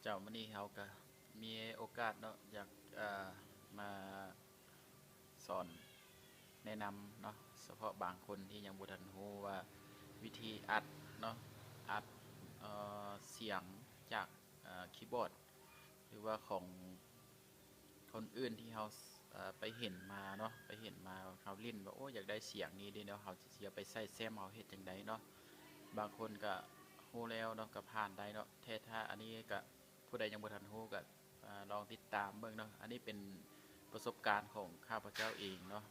ເຈົ້າ ມື້ນີ້ເຮົາກະມີໂອກາດເນາະ ຢາກ ເອີ ມາສອນແນະນຳເນາະ ສະເພາະບາງຄົນທີ່ຍັງບໍ່ທັນຮູ້ວ່າວິທີອັດເນາະ ອັດ ເອີ ສຽງຈາກ ເອີ ຄີບອດ ຫຼືວ່າຂອງຄົນອື່ນທີ່ເຮົາ ເອີ ໄປເຫັນມາເນາະ ໄປເຫັນມາ ເຮົາຫຼິ້ນວ່າ ໂອ້ ຢາກໄດ້ສຽງນີ້ເດເນາະ ເຮົາຊິເອົາໄປໃສ່ແຊມ ເຮົາເຮັດຈັ່ງໃດເນາະ. ບາງຄົນກະຮູ້ແລ້ວເນາະ ກະຜ່ານໄດ້ເນາະ ແຕ່ຖ້າອັນນີ້ກະ ຜູ້ໃດຍັງບໍ່ທັນຮູ້ກະ ອາ ລອງຕິດຕາມເບິ່ງເນາະ. ອັນນີ້ເປັນປະສົບການຂອງຂ້າພະເຈົ້າເອງເນາະ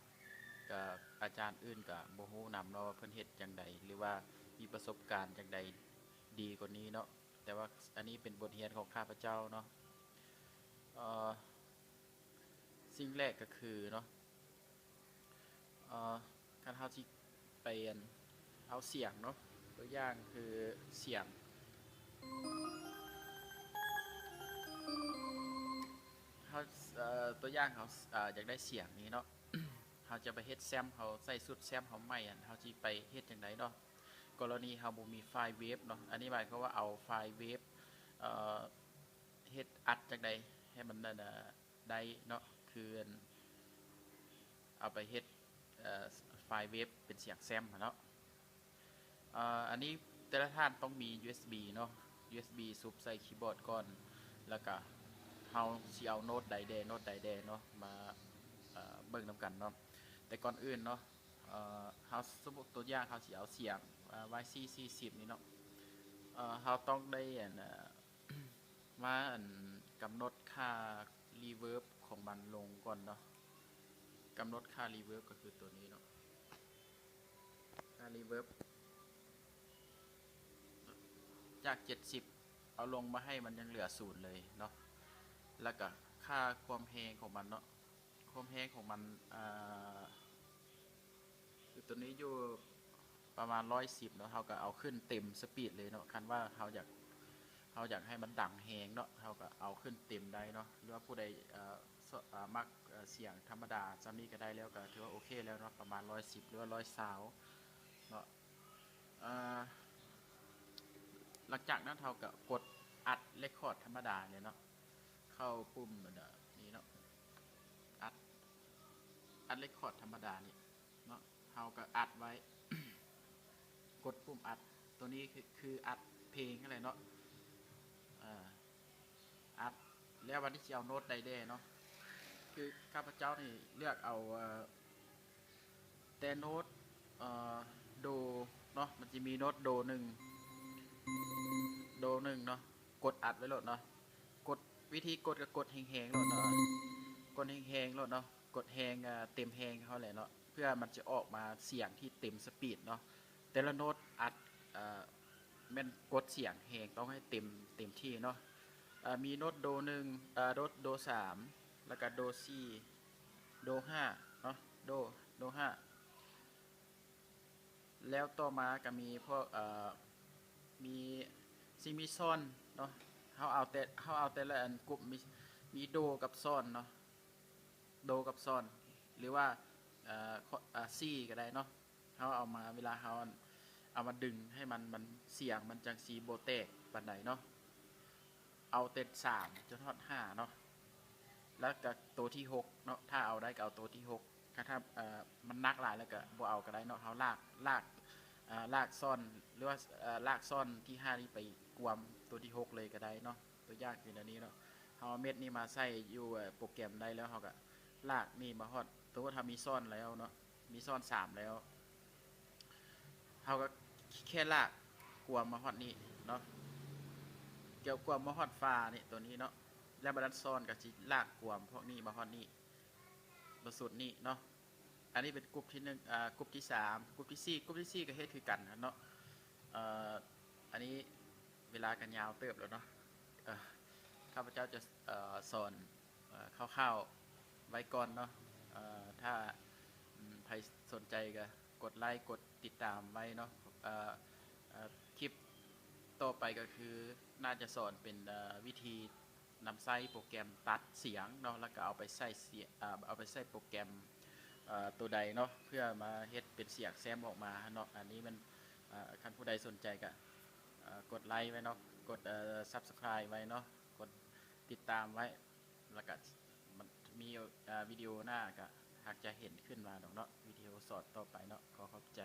ກະອາຈານອື່ນກະບໍ່ຮູ້ນຳເນາະວ່າເພິ່ນເຮັດຈັ່ງໃດ ຫຼືວ່າມີປະສົບການຈັ່ງໃດດີກວ່ານີ້ເນາະ. ແຕ່ວ່າອັນນີ້ເປັນບົດຮຽນຂອງຂ້າພະເຈົ້າເນາະ. ເອີ ສິ່ງແລກກະຄືເນາະ ເອີ ຄັນເຮົາຊິໄປອັນ ເອົາສຽງເນາະ ຕົວຢ່າງຄືສຽງ ເຮົາ ເອີ ຕົວຢ່າງເຮົາ ເອີ ຢາກໄດ້ສຽງນີ້ເນາະ ເຮົາຈະໄປເຮັດແຊມ ເຮົາໃສ່ຊຸດແຊມເຮົາໃໝ່ ອັນ ເຮົາຊິໄປເຮັດຈັ່ງໃດເນາະ. ກໍລະນີເຮົາບໍ່ມີໄຟລ໌ເວບເນາະ ອັນນີ້ໝາຍຄວາມວ່າເອົາໄຟລ໌ເວບ ເອີ ເຮັດອັດຈັ່ງໃດໃຫ້ມັນ ອັນ ໄດ້ເນາະ ຄື ອັນ ເອົາໄປເຮັດ ເອີ ໄຟລ໌ເວບເປັນສຽງແຊມຫັ້ນເນາະ. ເອີ ອັນນີ້ແຕ່ລະທ່ານຕ້ອງມີຢູເອັສບີເນາະ ຢູເອັສບີຊຸບໃສ່ຄີບອດກ່ອນ ແລ້ວກະເຮົາຊິເອົາໂນ້ດໃດແດ່ ໂນ້ດໃດແດ່ເນາະ ມາ ເອີ ເບິ່ງນຳກັນເນາະ. ແຕ່ກ່ອນອື່ນເນາະ ເອີ ເຮົາ ສົມມຸດຕົວຢ່າງ ເຮົາຊິເອົາສຽງ ເອີ ວາຍຊີສີ່ສິບນີ້ເນາະ ເອີ ເຮົາຕ້ອງໄດ້ ອັນ ມາ ອັນ ກຳນົດຄ່າຣີເວີບຂອງມັນລົງກ່ອນເນາະ ກຳນົດຄ່າຣີເວີບກະຄືໂຕນີ້ເນາະ ຄ່າຣີເວີບຈາກເຈັດສິບ ເອົາລົງມາໃຫ້ມັນຍັງເຫຼືອສູນເລີຍເນາະ. ແລ້ວກະຄ່າຄວາມແຮງຂອງມັນເນາະ ຄວາມແຮງຂອງມັນ ອາ ຄືໂຕນີ້ຢູ່ປະມານຮ້ອຍສິບເນາະ ເຮົາກະເອົາຂຶ້ນເຕັມສະປີດເລີຍເນາະ. ຄັນວ່າເຮົາຢາກ ເຮົາຢາກໃຫ້ມັນດັງແຮງເນາະ ເຮົາກະເອົາຂຶ້ນເຕັມໄດ້ເນາະ ຫຼືວ່າຜູ້ໃດ ເອີ ເອີ ມັກ ເອີ ສຽງທຳມະດາຊ່ຳນີ້ກະໄດ້ແລ້ວ ກະຖືວ່າໂອເຄແລ້ວເນາະ ປະມານຮ້ອຍສິບ ຫຼືວ່າຮ້ອຍຊາວເນາະ. ອາ ຫຼັງຈາກນັ້ນເຮົາກະກົດອັດເລຄອດທຳມະດາເລີຍເນາະ ເຂົ້າປຸ່ມອັນນີ້ເນາະ ອັດ ອັດເລຄອດທຳມະດານີ້ເນາະ ເຮົາກະອັດໄວ້ ກົດປຸ່ມອັດ ໂຕນີ້ຄື ຄືອັດເພງຫັ້ນແຫຼະເນາະ ອາ ອັດ ແລ້ວບາດນີ້ຊິເອົາໂນ້ດໃດແດ່ເນາະ ຄືຂ້າພະເຈົ້ານີ້ເລືອກເອົາ ເອີ ແຕ່ໂນ້ດ ເອີ ໂດເນາະ ມັນຊິມີໂນ້ດໂດໜຶ່ງ ໂດໜຶ່ງເນາະ ກົດອັດໄວ້ໂລດເນາະ. ກົດ ວິທີກົດກະກົດແຮງໆໂລດເນາະ ກົດແຮງໆໂລດເນາະ ກົດແຮງ ເອີ ເຕັມແຮງເຮົາແຫຼະເນາະ ເພື່ອມັນຈະອອກມາສຽງທີ່ເຕັມສະປີດເນາະ. ແຕ່ລະໂນ້ດອັດ ເອີ ແມ່ນກົດສຽງແຮງ ຕ້ອງໃຫ້ເຕັມ ເຕັມທີ່ເນາະ. ເອີ ມີໂນ້ດໂດໜຶ່ງ ເອີ ໂດ ໂດສາມ ແລ້ວກະໂດສີ່ ໂດຫ້າເນາະ ໂດ ໂດຫ້າ ແລ້ວຕໍ່ມາກະມີພວກ ເອີ ມີ ຊິມີຊອນເນາະ ເຮົາເອົາແຕ່ ເຮົາເອົາແຕ່ລະອັນ ກຸ່ມ ມີ ມີໂດກັບຊອນເນາະ ໂດກັບຊອນ ຫຼືວ່າ ເອີ ຊີກະໄດ້ເນາະ. ເຮົາເອົາມາ ເວລາເຮົາ ເອົາມາດຶງໃຫ້ມັນ ມັນ ສຽງມັນຈັ່ງຊິບໍ່ແຕກປານໃດເນາະ. ເອົາແຕ່ສາມຈົນຮອດຫ້າເນາະ ແລ້ວກະໂຕທີຫົກເນາະ ຖ້າເອົາໄດ້ກະເອົາໂຕທີຫົກ ຄັນຖ້າ ເອີ ມັນໜັກຫຼາຍແລ້ວກະບໍ່ເອົາກະໄດ້ເນາະ. ເຮົາລາກ ລາກ ເອີ ລາກຊອນ ຫຼືວ່າ ເອີ ລາກຊອນທີຫ້ານີ້ໄປກວມໂຕທີຫົກເລີຍກະໄດ້ເນາະ. ຕົວຢ່າງຄືແນວນີ້ເນາະ ເຮົາເອົາເມັດນີ້ມາໃສ່ຢູ່ ເອີ ໂປຣແກຣມໃດແລ້ວ ເຮົາກະລາກນີ້ມາຮອດ ສົມມຸດເຮົາມີຊອນແລ້ວເນາະ ມີຊອນສາມແລ້ວ ເຮົາກະແຄ່ລາກກວມມາຮອດນີ້ເນາະ ກວມມາຮອດຝານີ້ ໂຕນີ້ເນາະ ແລ້ວບາດນັ້ນຊອນກະຊິລາກກວມພວກນີ້ມາຮອດນີ້ ມາສຸດນີ້ເນາະ. ອັນນີ້ເປັນກຸ່ມທີໜຶ່ງ ເອີ ກຸ່ມທີສາມ ກຸ່ມທີສີ່ ກຸ່ມທີສີ່ກະເຮັດຄືກັນເນາະ. ເອີ ອັນນີ້ເວລາກະຍາວເຕີບແລ້ວເນາະ ເອີ ຂ້າພະເຈົ້າຈະ ເອີ ສອນ ເອີ ຄ່າວໆໄວ້ກ່ອນເນາະ. ເອີ ຖ້າ ອືມ ໃຜສົນໃຈກະກົດໄລ ກົດຕິດຕາມໄວ້ເນາະ. ເອີ ເອີ ຄລິບຕໍ່ໄປກະຄືໜ້າຈະສອນເປັນ ເອີ ວິທີ ນຳໃຊ້ໂປຣແກຣມຕັດສຽງເນາະ ແລ້ວກະເອົາໄປໃສ່ສຽງ ເອົາໄປໃສ່ໂປຣແກຣມ ເອີ ໂຕໃດເນາະ ເພື່ອມາເຮັດເປັນສຽງແຊມອອກມາເນາະ. ອັນນີ້ມັນ ເອີ ຄັນຜູ້ໃດສົນໃຈກະ ເອີ ກົດໄລໄວ້ເນາະ ກົດ ເອີ ຊັບສະຄຣາຍໄວ້ເນາະ. ກົດຕິດຕາມໄວ້ ແລ້ວກະມັນມີ ເອີ ວິດີໂອໜ້າກະຫາກຈະເຫັນຂຶ້ນມາດອກເນາະ ວິດີໂອສອນຕໍ່ໄປເນາະ. ຂໍຂອບໃຈ.